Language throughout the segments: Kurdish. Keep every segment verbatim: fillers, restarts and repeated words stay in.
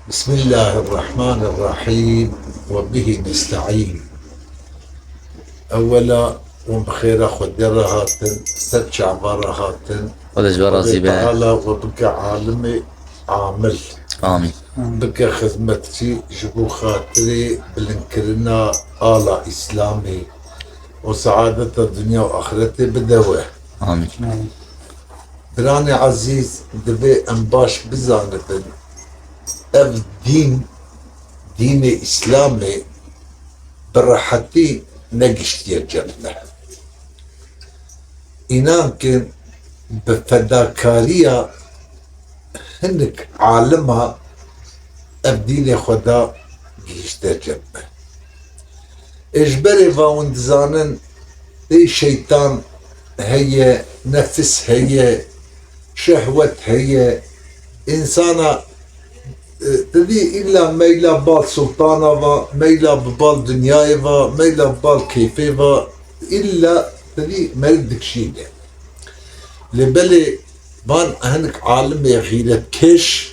بسم الله الرحمن الرحيم وبه نستعين. Ewela hûn bi xêra Xwedê re hatin, ser çava re hatin. Xwedê ji we razî be. Xwedê Teala we bike alimê amil. Amîn. Bike xizmetçî ji bo xatirê bilindkirina ala Îslamê û seadeta dinya û axretê bide we. Amîn. Biranê ezîz, divê em baş bizanibin, ev dîn, dînê Îslamê bi rehetî negiştiye cem me. Înan ki bi fedakariya hinek alima ev dînê xwe da gihişte cem me. Ê ji berê va hûn dizanin, ê şeytan heye, nefis heye, şehwet heye. Însana, e, te dî îlla meyla bal sultana va, meyla bi bal dinyayê va, meyla bi bal keyfê va, îlla te dî meriv dikişîne. Lê belê van hinek alimê xîretkêş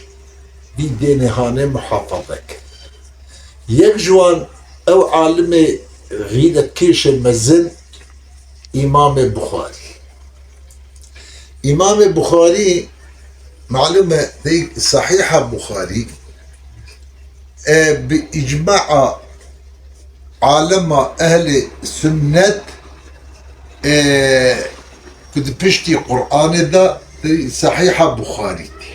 vî dênê hanê muhafaza kir. Yek ji wan ew alimê xîretkêşê mezin Îmamê Buxarî. Îmamê Buxarî, malûm e, dey Sahîha Buxarî, e, bi îcmaa alema ehlê sunnet, e, ku di piştî Qur'anê de, di Sahîha Buxarî tê.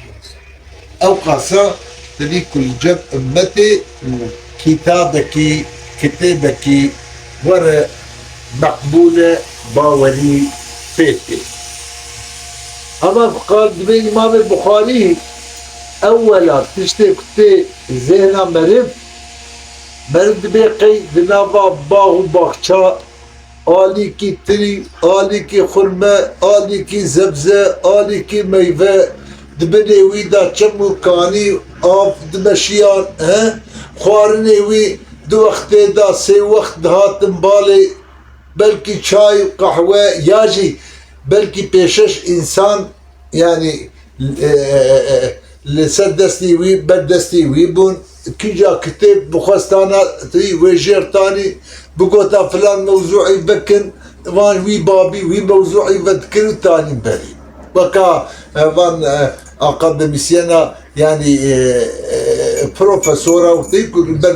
Ew qasa tevî ku li cem ummetê kitabekî, kitêbekî were meqbûl e, bawerî pê tê. Hema qal divê Îmamê Buxarî ewela tiştê ku tê zêhna meriv, meriv dibê qey di nava bax û baxça alîkî tirî, alîkî xurme, alîkî zebze, alîkî meyve, di binê wî de çem û kanî, av dimeşiyan, he? Xwarinê wî du wextê de sê wext dihatin balê, belkî çay, qehwe ya jî belkî pêşeş însan, yanî, e, e, e, li ser destî wî, ber destî wî bûn. Kîja kitêb bixwestana, tî wê jêr tanî, bigota filan mewzûî vekin, van wî babî wî mewzûî vedikir û tanî berî. Weka, e, van, e, akademîsyena, yanî, e, e, profesora û tî ku li ber,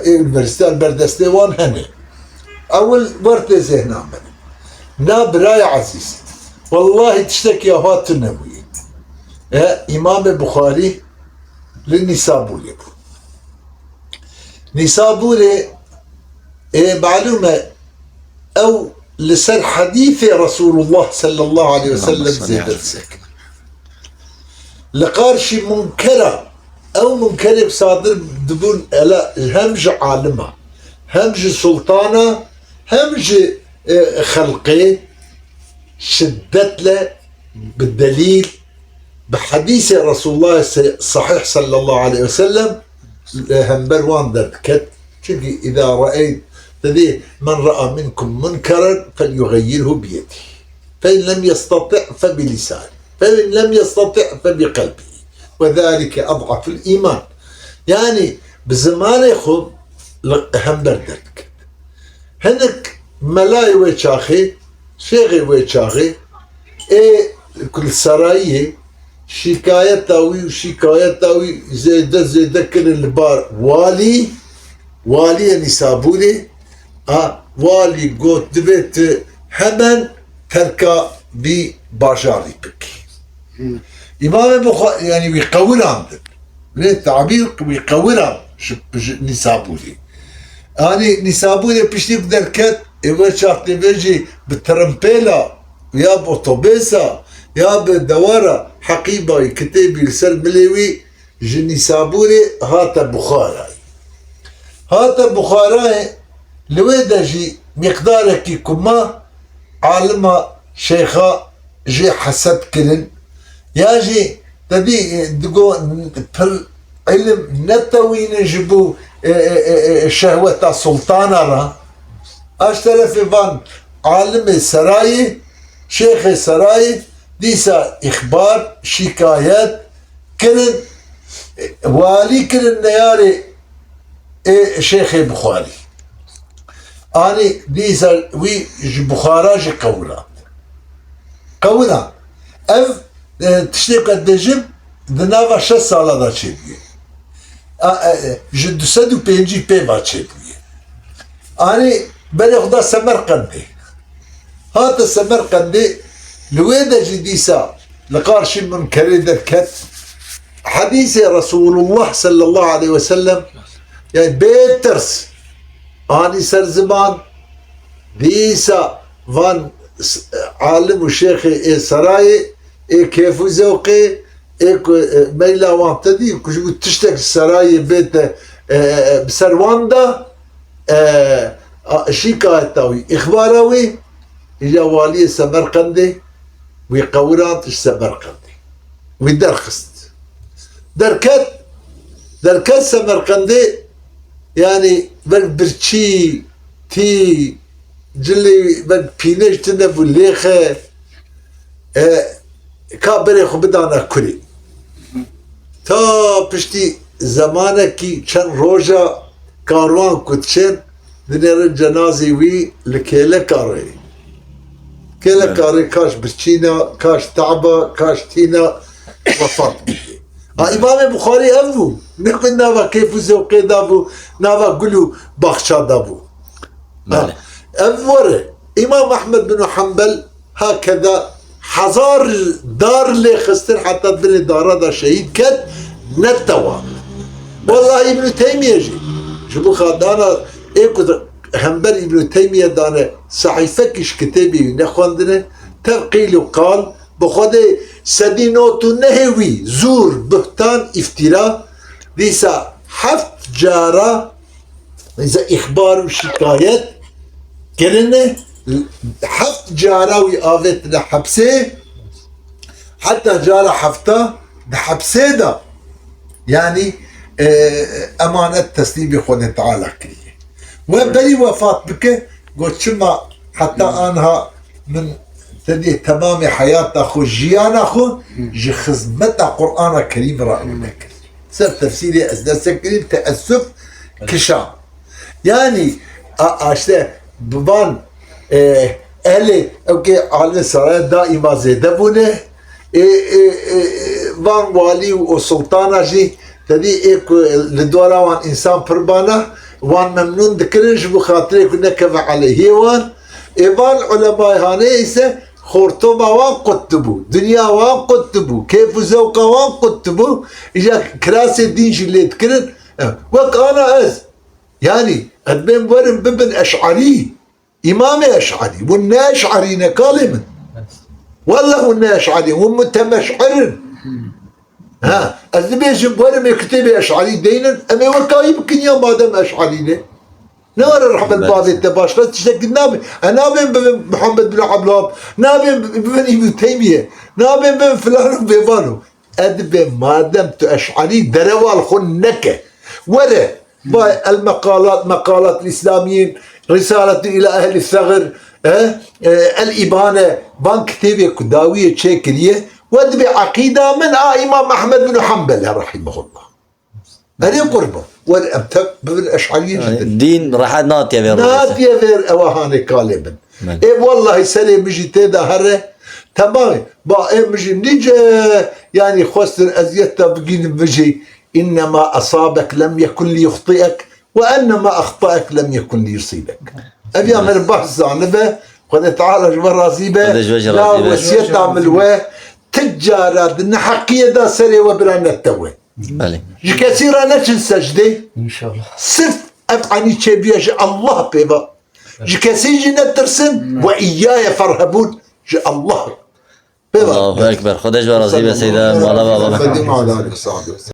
e, unîversîte li ber destê wan hene. Ewil wer tê zêhna min. Na birayê ezîz, wellahî tiştekî aha tune bûye. E, Îmamê Buxarî li Nîsabûrê bû. Nîsabûrê, e, malûm e, ew li ser hedîsê Resûlullah sallallahu aleyhi ve sellem zêde disekine. Li qarşî munkera, ew munkerê sadir dibûn ela hem ji alima, hem ji sultana, hem ji, e, xelqê şiddetle bi delîl, bi hedîsê Resûlullah se-, sahîh sallallahu aleyhi ve sellem, e, hember wan derdiket. Çimkî îza re'eyt, te dî, "Men re'a minkum munkeren felyuxeyyirhu biyedî. Fe in lem yestati' fe bi lisani. Fe in lem yestati' fe bi qelbî. Ve zalike ad'aful îman." Yanî bi zimanê xwe li hember derdiket. Hinek melayê wê çaxê, şêxê wê çaxê, ê ku li serayiyê şîkayeta wî û şîkayeta wî zêde zêde kirin li bar walî, waliyê Nîsabûrê, a, walî got, "Divê tu hemen terka vî bajarî bikî." Îmamê Buxa-, yanî wî qewirandin. Lê tabîr wî qewira ji, ji Nîsabûrê. Yanî Nîsabûrê piştî ku derket, ê wê çaxtê vê jî bi trimpêla ya bi otobêsa ya bi dewara heqîbayî kitêbî li ser milê wî ji Nîsabûrê hate Buxarayê. Hate Buxarayê, li wê de jî miqdarekî ku ma alima şeyxa jê hesed kirin, ya jî te dî, e, digo pir îlim netewînin ji bo, e, e, e, e, şehweta sultana re. A ji terefê van alimê serayê, şêxê serayê, dîsa îxbar, şîkayet kirin, Walî kirin neyarê ê Şêxê Buxarî. Anî dîsa wî ji Buxara jî qewirand. Qewirand. Ev, e, tiştê ku ez dibêjim, di nava şeş sala de çêbûye. A, e, e, ji du sed û pêncî pê ve çêbûye. Anî berê xwe da Semerqendê. Hate Semerqendê, li wê de jî dîsa li qarşî munkerê derket. Hedîsê Resulullah sallallahu aleyhi ve sellem, yani bê tirs, anî ser ziman, dîsa van s-, alim û şêxê ê serayê, ê kêf û zewqê, ê ku, e, meyla wan te dî, ku ji bo tiştek serayê bête, e, e, e, bi ser wan de, e, a, şîkayeta wî, îxbara wî, îja waliyê Semerqendê, wî qewirand ji Semerqendê. Wî derxist. Derket, derket Semerqendê, yani wek birçî, tî, cilê wek pîne ji tune bû, lêxe, e, ka berê xwe bidana kurê. Ta piştî zemanekî çend roja karwan ku diçin, dinêrin cenazê wî li kêleka rê. Kêleka rê kaş birçîna, kaş taba, kaş tîna wefat bûye. Ha, Îmamê Buxarî ev bû. Ne ku nava kêf û zewqê da bû, nava gul û baxça da bû. Ha, Belê. Ev were. Îmam Ehmed bin Hanbel hakeda hezar dar lê xistin heta binê dara da şehîd ket, netewa. Wellahî Îbnû Teymîye jî ji bo xwe dana ê ku hember Îbnû Teymîye dane sehîfekî ji kitêbê wî nexwendine, tev qîl û qal, bi Xwedê sedî not û nehê wî zûr, buhtan, îftîra, dîsa heft cara Îza îxbar û şikayet kirine, heft cara wî avêtine hepsê, heta cara hefta di hepsê de, yanî, e, emanet teslîmî Xwedê Teala kiriye. We berî wefat bike, got, çima heta anha min tedê temamê heyata xwe, jiyana xwe ji xizmeta Qur'ana Kerîm re nekir. Ser tefsîrê ez dersek kirîm, teessuf kişam. Yanî, a, a, işte, bi van, e, ehlê, ew kê alimê saraya daîma zêde bûne. Ê, ê, ê, ê, van walî û o sultana jî, tedî ê ku li dora wan însan pir bana, wan memnûn dikirin ji bo xatirê ku nekeve aleyhê wan. Ê van ulemayê hanê îse xortoma wan qut dibû, dinya wan qut dibû, kêf û zewqa wan qut dibû, îja kirasê dîn jî lê dikirin. Wek ana ez, yanî, ez dibêm werin bibin eş'arî, îmamê eş'arî, hûn ne eş'arî ne kalê min. Welleh hûn ne eş'arî, hûn mutemeş'ir in. Ha, ez dibêjim werin ê kitêbê eş'arî deynin, em ê wekayî bikin ya madem eş'arî ne. Ne were rehmet babê te, başqa tiştekî nabe. E, nabên bibin Muhammed bin Abdulwahab, nabên bibin Îbn Teymiye, nabên bibin filan û bêvan û. E, dibê madem tu eş'arî, derewa li xwe neke. Were, bay el meqalat, meqalat îslamiyîn, risaletu ila ehli segir, e, e, el îbane, van kitêbê ku dawiyê çêkiriye, we dibê eqîda min a Îmam Ehmed bin Hanbel e, rahimehullah. Erê qurban. Were em tev bibin eş'ariyê ji din. Dîn rehet natiye vê rûdê. Natiye vê ewa hanê kalê bin. Ê wellahî serê min jî tê de here. Temamê. Ba ê min jî nîce, yanî xwestin eziyet de bigînim min jî. İnnemâ esâbek lem yekun li yuhti'ek ve ennemâ ehtaek lem yekun li yusîbek. Ev ya min baş zanibe. Xwedê Teala ji we razî be. Xwedê ji we jî razî be. Ya wesiyeta min li we, ti cara di neheqiyê de serê we bira netewe. Belê. Ji kesî re neçin secdê. İnşallah. Sirf ev enî çêbûye ji Allah pê ve. Ji kesî jî netirsin. Ve iyyaye ferhebûn. Ji Allah pê ve. Allahu Ekber. Xwedê ji we razî be, Seyda, mala ve ava be. Muhammed ve alâ alîhi ve sahbihi.